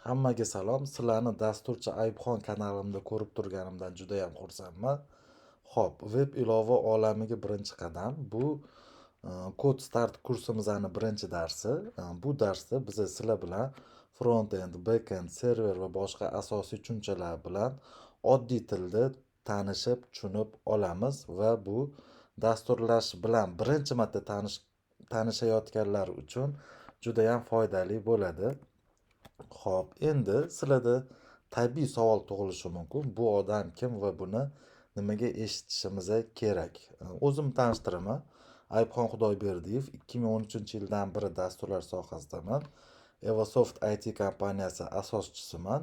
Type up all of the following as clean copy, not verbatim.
Hammaga salom. Sizlarni Dasturchi Ayubxon kanalimda ko'rib turganimdan judayam xursandman. Xo'p, veb ilova olamiga birinchi qadam bu Code Start kursimizni birinchi darsi. Bu darsda biz sizlar bilan front-end, back-end, server va boshqa asosiy tushunchalar bilan oddiy tilda tanishib, tushunib olamiz va bu dasturlash bilan birinchi marta tanishayotganlar uchun judayam foydali bo'ladi. Xo'p, endi sizlarda tabiiy savol tug'ilishi mumkin. Bu odam kim va buni nimaga eshitishimiz kerak? O'zimni tanishtiraman. Ayubxon Xudoyberdiyev, 2013-yildan beri dasturlash sohasidaman. Evosoft IT kompaniyasi asoschisiman.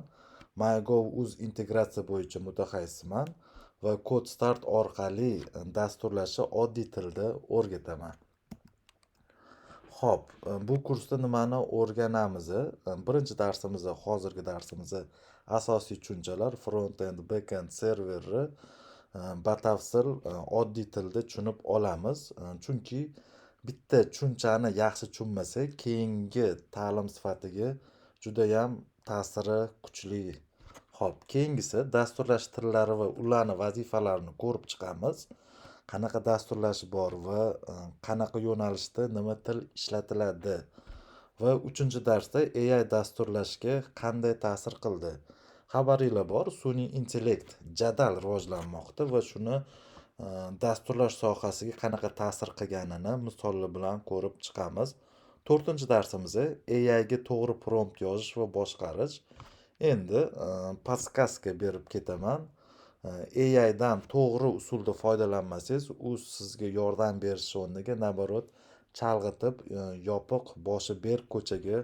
MyGov.uz integratsiya bo'yicha mutaxassisman va Code Start orqali dasturlashni oddiy tilda o'rgataman. Xo'p, bu kursda nimani o'rganamiz? Birinchi darsimiz, hozirgi darsimiz asosiy tushunchalar front-end, back-end, serverni batafsil oddiy tilda tushunib olamiz. Chunki bitta tushunchani yaxshi tushunmasak, keyingi ta'lim sifatiga judayam ta'siri kuchli. Xo'p, keyingisi dasturlash tillari va ularni vazifalarini ko'rib chiqamiz. Qanaqa dasturlash bor va qanaqa yo'nalishda nima til ishlatiladi. Va uchinchi darsda AI dasturlashga qanday ta'sir qildi. Xabaringlar bor, sun'iy intellekt jadal rivojlanmoqda va shuni dasturlash sohasiga qanaqa ta'sir qilganini misollar bilan ko'rib chiqamiz. To'rtinchi darsimiz AI ga to'g'ri prompt yozish va boshqarish. Endi подсказка berib ketaman. AI dan to'g'ri usulda foydalanmasangiz, u sizga yordam berishi o'rniga, наоборот, chalg'itib, yopiq, boshi berk ko'chaga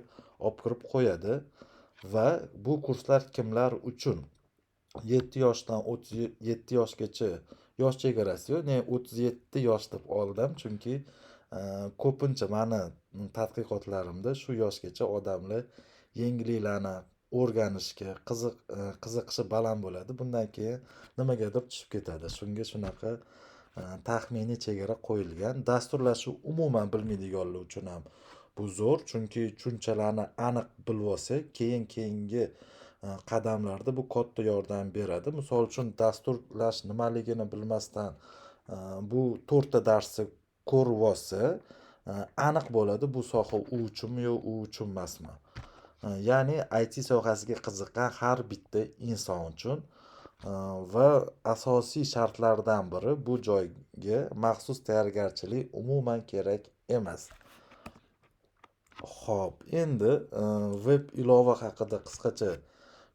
olib kirib qo'yadi. Va bu kurslar kimlar uchun? 7 yoshdan 37 yoshgacha yosh chegarasi yo'q. Men 37 yosh deb oldim, chunki ko'pincha mani tadqiqotlarimda shu yoshgacha odamlar yangiliklarni o'rganishga qiziqishi baland bo'ladi. Bundan keyin nimagadir tushib ketadi. Shunga shunaqa taxminiy chegara qo'yilgan. Dasturlashni umuman bilmaydiganlar uchun ham bu zo'r, chunki tushunchalarni aniq bilib olsak, keyin keyingi qadamlarda bu katta yordam beradi. Misol uchun, dasturlash nimaligini bilmasdan bu to'rtta darsni ko'rib olsa, aniq bo'ladi, bu soha u uchunmi yo u uchun emasmi. Ya'ni IT sohasiga qiziqqan har bitta inson uchun va asosiy shartlardan biri, bu joyga maxsus tayyorgarchilik umuman kerak emas. Xo'p, endi veb ilova haqida qisqacha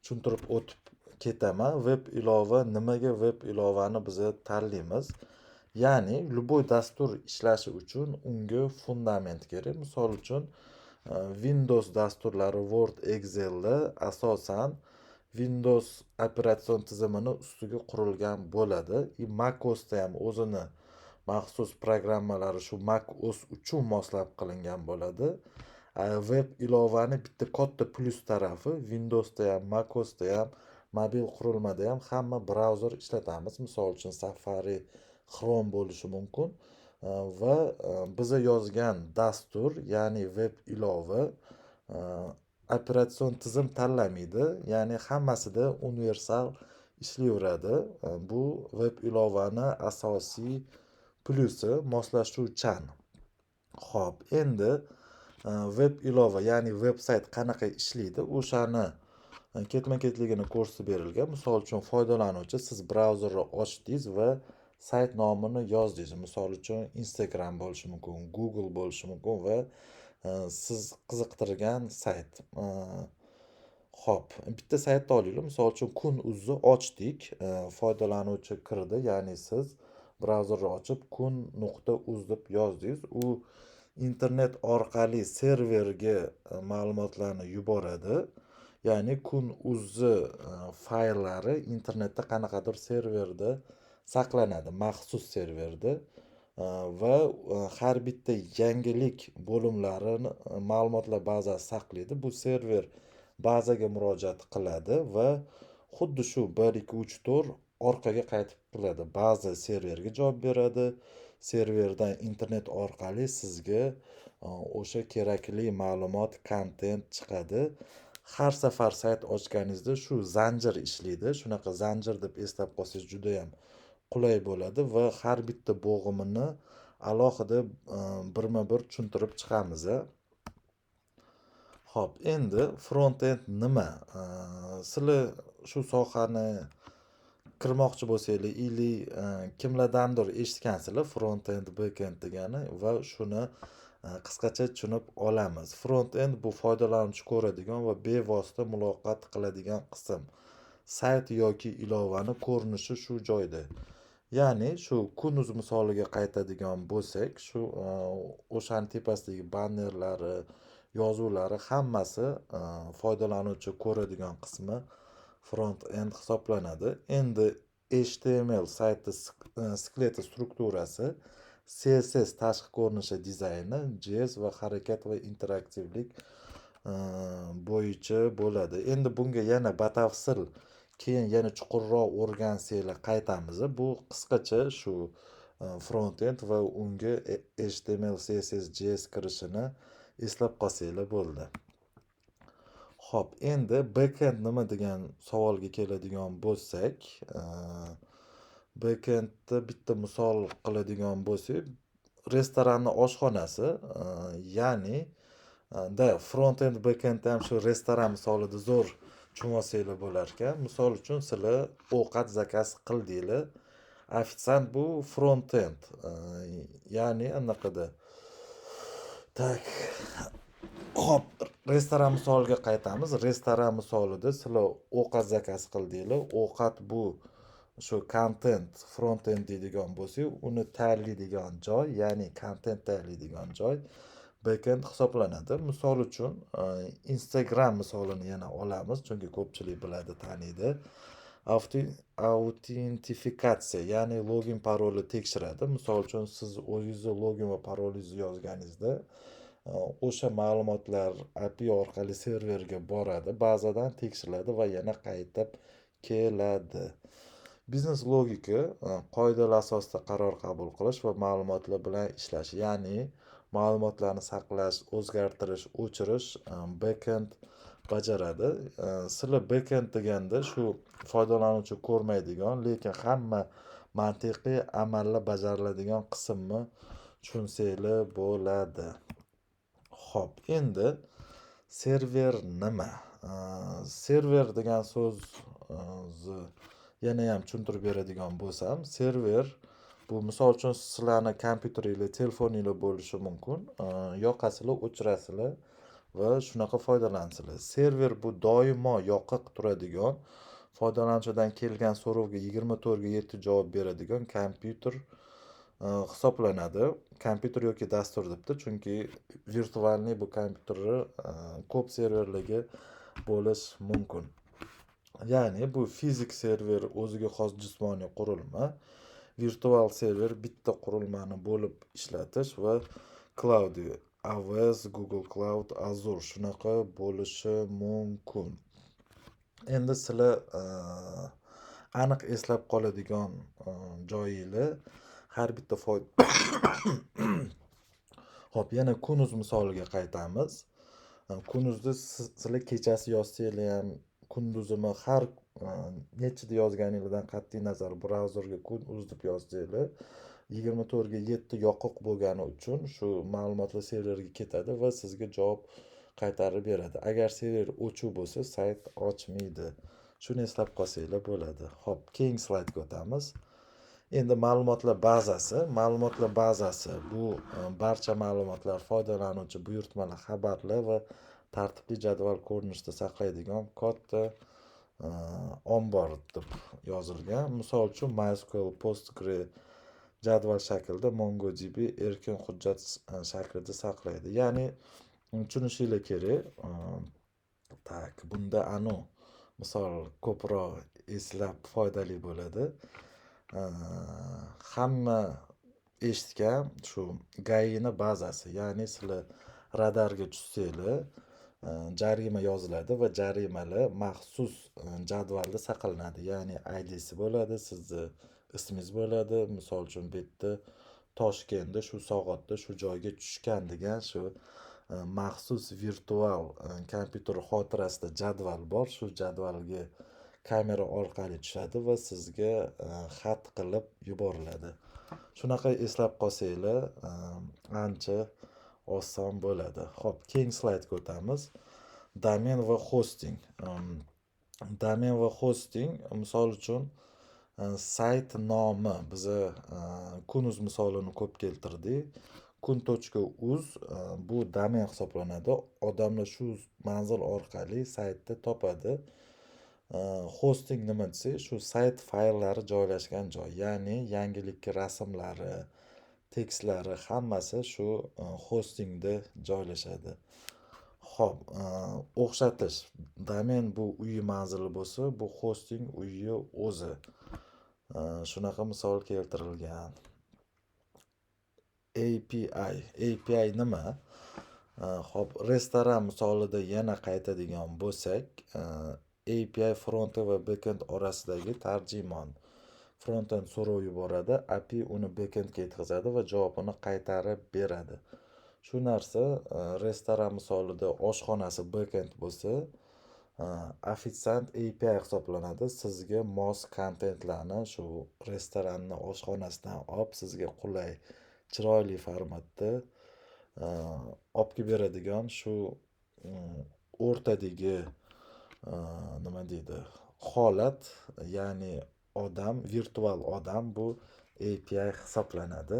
tushuntirib o'tib ketaman. Veb ilova, nimaga veb ilovani biza tanlaymiz? Ya'ni любой dastur ishlashi uchun unga fundament kerak. Misol uchun, Windows dasturlari Word, Excelda asosan Windows operatsion tizimini ustiga qurilgan bo'ladi. И macOSda ham o'zini maxsus programmalari shu macOS uchun moslab qilingan bo'ladi. Web ilovani bitta katta plyus tarafi, Windowsda ham, macOSda ham, mobil qurilmada ham hamma brauzer ishlatamiz. Misol uchun, Safari, Chrome bo'lishi mumkin. Va biza yozgan dastur, ya'ni web ilova operatsion tizim tanlamaydi, ya'ni hammasida universal ishlayveradi. Bu web ilovani asosiy plyusi moslashuvchan. Xo'p, endi web ilova, ya'ni veb sayt qanaqa ishlaydi, o'shani ketma-ketligini ko'rsatib berilgan. Misol uchun, foydalanuvchi, siz brauzerni ochdingiz va sayt nomini yozdingiz. Misol uchun, Instagram bo'lishi mumkin, Google bo'lishi mumkin va siz qiziqtirgan sayt. Xo'p, bitta saytni olaylik. Misol uchun, kun.uzni ochdik. Foydalanuvchi kirdi, ya'ni siz brauzerni ochib kun.uz deb yozdingiz. U internet orqali serverga ma'lumotlarni yuboradi. Ya'ni kun.uzni fayllari internetda qanaqadir serverda saqlanadi, maxsus serverda. Va har bitta yangilik bo'limlarini ma'lumotlar bazasi saqlaydi. Bu server bazaga murojaat qiladi va xuddi shu 1, 2, 3, 4 orqaga qaytib keladi. Baza serverga javob beradi. Serverdan internet orqali sizga o'sha kerakli ma'lumot, kontent chiqadi. Har safar sayt ochganingizda shu zanjir ishlaydi. Shunaqa zanjir deb eslab qolsangiz judayam qulay bo'ladi va har bitta bo'g'imini alohida birma bir tushuntirib chiqamiz. Xo'p, endi front end nima? Sizlar shu sohani kirmoqchi bo'lsanglar или kimlardandir eshitgansizlar front end, back end degani va shuni qisqacha tushunib olamiz. Front end bu foydalanuvchi ko'radigan va bevosita muloqot qiladigan qism. Sayt yoki ilovani ko'rinishi shu joyda. Ya'ni shu Kun.uz misoliga qaytadigan bo'lsak, shu o'shani tepasidagi bannerlari, yozuvlari hammasi foydalanuvchi ko'radigan qismi front end hisoblanadi. Endi HTML saytni skeleti, strukturasi, CSS tashqi ko'rinishi dizayni, JS va harakat va interaktivlik bo'yicha bo'ladi. Endi bunga yana batafsil keyin, yana chuqurroq o'rgansanglar, qaytamiz. Bu qisqacha shu front end va unga HTML, CSS, JS kirishini eslab qolsanglar bo'ldi. Xo'p, endi backend nima degan savolga keladigan bo'lsak, backendni bitta misol qiladigan bo'lsak, restoranni oshxonasi, ya'ni да, front end, backendni ham shu restoran misolida zo'r tushunib olsanglar bo'lar ekan. Misol uchun, sizlar ovqat zakaz qildinglar. Ofitsiant bu front end, ya'ni anaqada. Так. Xo'p, restoran misoliga qaytamiz. Restoran misolida sizlar ovqat zakaz qildinglar. Ovqat bu shu kontent, front end deydigan bo'lsak, uni tayyorlaydigan joy, ya'ni kontent tayyorlaydigan joy backend hisoblanadi. Misol uchun, Instagram misolini yana olamiz, chunki ko'pchilik biladi, taniydi. Autentifikatsiya, ya'ni login, parolni tekshiradi. Misol uchun, siz o'zingizni login va parolingizni yozganingizda, o'sha ma'lumotlar API orqali serverga boradi, bazadan tekshiriladi va yana qaytib keladi. Biznes logika qoidalar asosida qaror qabul qilish va ma'lumotlar bilan ishlash, ya'ni ma'lumotlarni saqlash, o'zgartirish, o'chirish backend bajaradi. Sizlar backend deganda shu foydalanuvchi ko'rmaydigan, lekin hamma mantiqiy amallar bajariladigan qismni tushunsanglar bo'ladi. Xo'p, endi server nima? Server degan so'zni yanayam tushuntirib beradigan bo'lsam, server bu, misol uchun, sizlarni kompyuteringlar, telefoninglar bo'lishi mumkin. Yoqasizlar, o'chirasizlar va shunaqa foydalansizlar. Server bu doimo yoqiq turadigan, foydalanuvchidan kelgan so'rovga 24 ga 7 javob beradigan kompyuter hisoblanadi. Kompyuter yoki dastur debdi, chunki виртуальный bu kompyuterni ko'p serverligi bo'lish mumkin. Ya'ni bu fizik server o'ziga xos jismoniy qurilma, virtual server bitta qurilmani bo'lib ishlatish va cloud, AWS, Google Cloud, Azure shunaqa bo'lishi mumkin. Endi sizlar aniq eslab qoladigan joyinglar har bitta Xo'p, yana Kun.uz misoliga qaytamiz. Kun.uzda sizlar kechasi yozsanglar ham, kunduzimi, har nechida yozganinglardan qat'iy nazar, brauzerga Kun.uz deb yozsanglar, 24 ga 7 yoqiq bo'lgani uchun shu ma'lumotlar serverga ketadi va sizga javob qaytarib beradi. Agar server o'chuv bo'lsa, sayt ochmaydi. Shuni eslab qolsanglar bo'ladi. Xo'p, keyingi slaydga o'tamiz. Endi ma'lumotlar bazasi. Ma'lumotlar bazasi bu barcha ma'lumotlar, foydalanuvchi buyurtmalar, xabarlar va tartibli jadval ko'rinishida saqlaydigan katta ombor deb yozilgan. Misol uchun, MySQL, Postgre jadval shaklida, MongoDB erkin hujjat shaklida saqlaydi. Ya'ni tushunishinglar kerak. Так, bunda anu misol ko'proq eslab foydali bo'ladi. Hamma eshitgan shu ГАИni bazasi, ya'ni sizlar radarga tushsanglar, jarima yoziladi va jarimalar maxsus jadvalda saqlanadi. Ya'ni IDsi bo'ladi, sizni ismingiz bo'ladi. Misol uchun, bu yerda Toshkentda shu soatda shu joyga tushgan degan shu Maxsus virtual kompyuter xotirasida jadval bor. Shu jadvalga kamera orqali tushadi va sizga xat qilib yuboriladi. Shunaqa eslab qolsanglar, ancha oson bo'ladi. Xo'p, keyingi slaydga o'tamiz. Domen va hosting. Domen va hosting, misol uchun, sayt nomi, biza Kun.uz misolini ko'p keltirdik. kun.uz bu domen hisoblanadi. Odamlar shu manzil orqali saytni topadi. Hosting nima desak, shu sayt fayllari joylashgan joy, ya'ni yangilikka rasmlari, tekstlari hammasi shu hostingda joylashadi. Xo'p, o'xshatish. Domen bu uyi manzili bo'lsa, bu hosting uyi o'zi. Shunaqa misol keltirilgan. API. API nima? Xo'p, restoran misolida yana qaytadigan bo'lsak, API frontend va backend orasidagi tarjimon. Frontend so'rov yuboradi, API uni backendga yetkazadi va javobini qaytarib beradi. Shu narsa restoran misolida oshxonasi backend bo'lsa, ofitsiant API hisoblanadi. Sizga mos kontentlarni shu restoranni oshxonasidan olib, sizga qulay, chiroyli formatda olib kelib beradigan shu o'rtadagi, nima deydi, holat, ya'ni odam, virtual odam bu API hisoblanadi.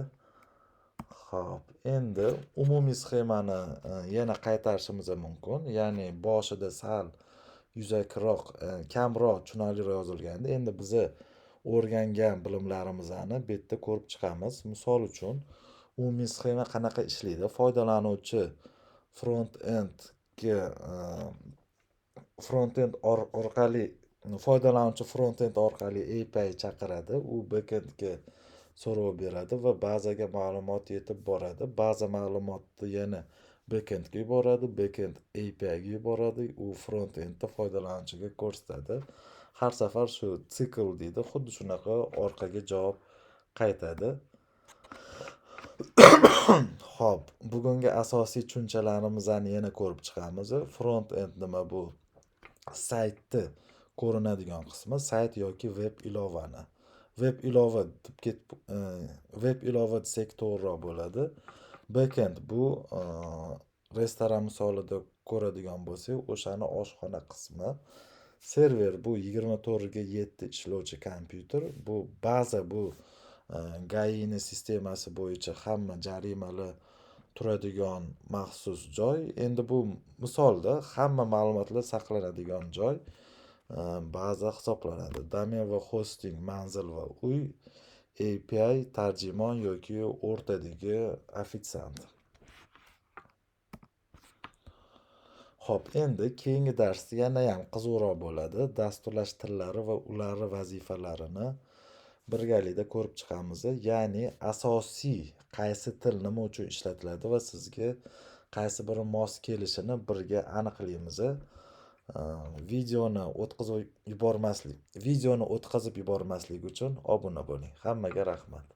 Xo'p, endi umumiy sxemani yana qaytarishimiz mumkin. Ya'ni boshida sal yuzakroq, kamroq tushunarliroq yozilgandi. Endi biza o'rgangan bilimlarimizni bu yerda ko'rib chiqamiz. Misol uchun, umumiy sxema qanaqa ishlaydi? Foydalanuvchi front-endga, front-end orqali, foydalanuvchi front-end orqali API chaqiradi, u backendga so'rov beradi va bazaga ma'lumot yetib boradi. Baza ma'lumotni yana backendga yuboradi, backend APIga yuboradi, u front-endda foydalanuvchiga ko'rsatadi. Har safar shu sikl deydi, xuddi shunaqa orqaga javob qaytadi. Xo'p, bugungi asosiy tushunchalarimizni yana ko'rib chiqamiz. Front-end nima bu? Saytni ko'rinadigan qismi, sayt yoki veb ilovani. Veb ilova deb ketib, veb ilova desak to'g'riroq bo'ladi. Backend bu restoran misolida ko'radigan bo'lsak, o'shani oshxona qismi. Server bu 24 ga 7 ishlovchi kompyuter. Bu baza, bu ГАИ ni sistemasi bo'yicha hamma jarimalar turadigan maxsus joy. Endi bu misolda hamma ma'lumotlar saqlanadigan joy baza hisoblanadi. Domen va hosting manzil va uy, API tarjimon yoki o'rtadagi ofitsiant. Xo'p, endi keyingi darsda yanayam qiziqroq bo'ladi. Dasturlash tillari va ularni vazifalarini birgalikda ko'rib chiqamiz. Ya'ni asosiy qaysi til nima uchun ishlatiladi va sizga qaysi biri mos kelishini birga aniqlaymiz. Videoni o'tkazib yubormaslik uchun obuna bo'ling. Hammaga rahmat.